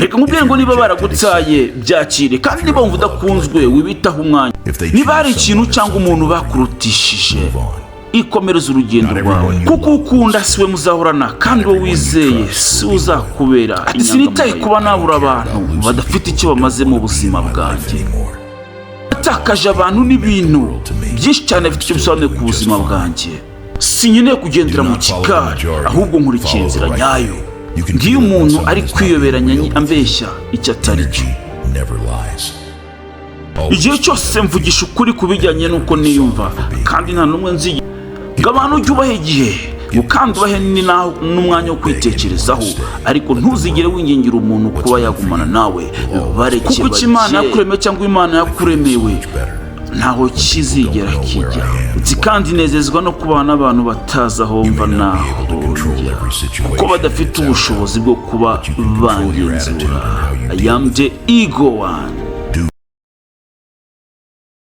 Reka nkubwire ngo niba baragutaye, byakire, kandi niba wumva udakunzwe, wibitaho umwanya. Niba hari ikintu cyangwa umuntu bakurutishije, ikomereza urugendo rwawe, kuko ukunda siwe muzahorana, kandi uwo wizeye si we uzakubera. Ati: "Sinitaye kuba nabura abantu badafite icyo bamaze mu buzima bwanjye. Natakaje abantu n'ibintu byinshi cyane bifite icyo bisobanuye ku buzima bwanjye. Sinkeneye kugendera mu kigare, ahubwo nkurikira inzira nyayo. Ngiyo umuntu ari kwiyoberanya ambeshya icyo atari cyo." Never lies. Igihe cyose mvugisha ukuri ku bijyanye n'uko niyumva, kandi nta n'umwe nzi ngo abantu ujye ubaha igihe, ngo kandi ubahe n'umwanya wo kwitekerezaho, ariko ntuzigere wingingira umuntu kuba yagumana nawe. Bareke, kuko icyo Imana yakuremeye cyangwa Imana yakuremewe ntaho kizigera kijya. Uti kandi nezezwa no kubana n'abantu batazi aho mva n'aho njya, kuko badafite ubushobozi bwo kuba bangenzura. I am the ego one.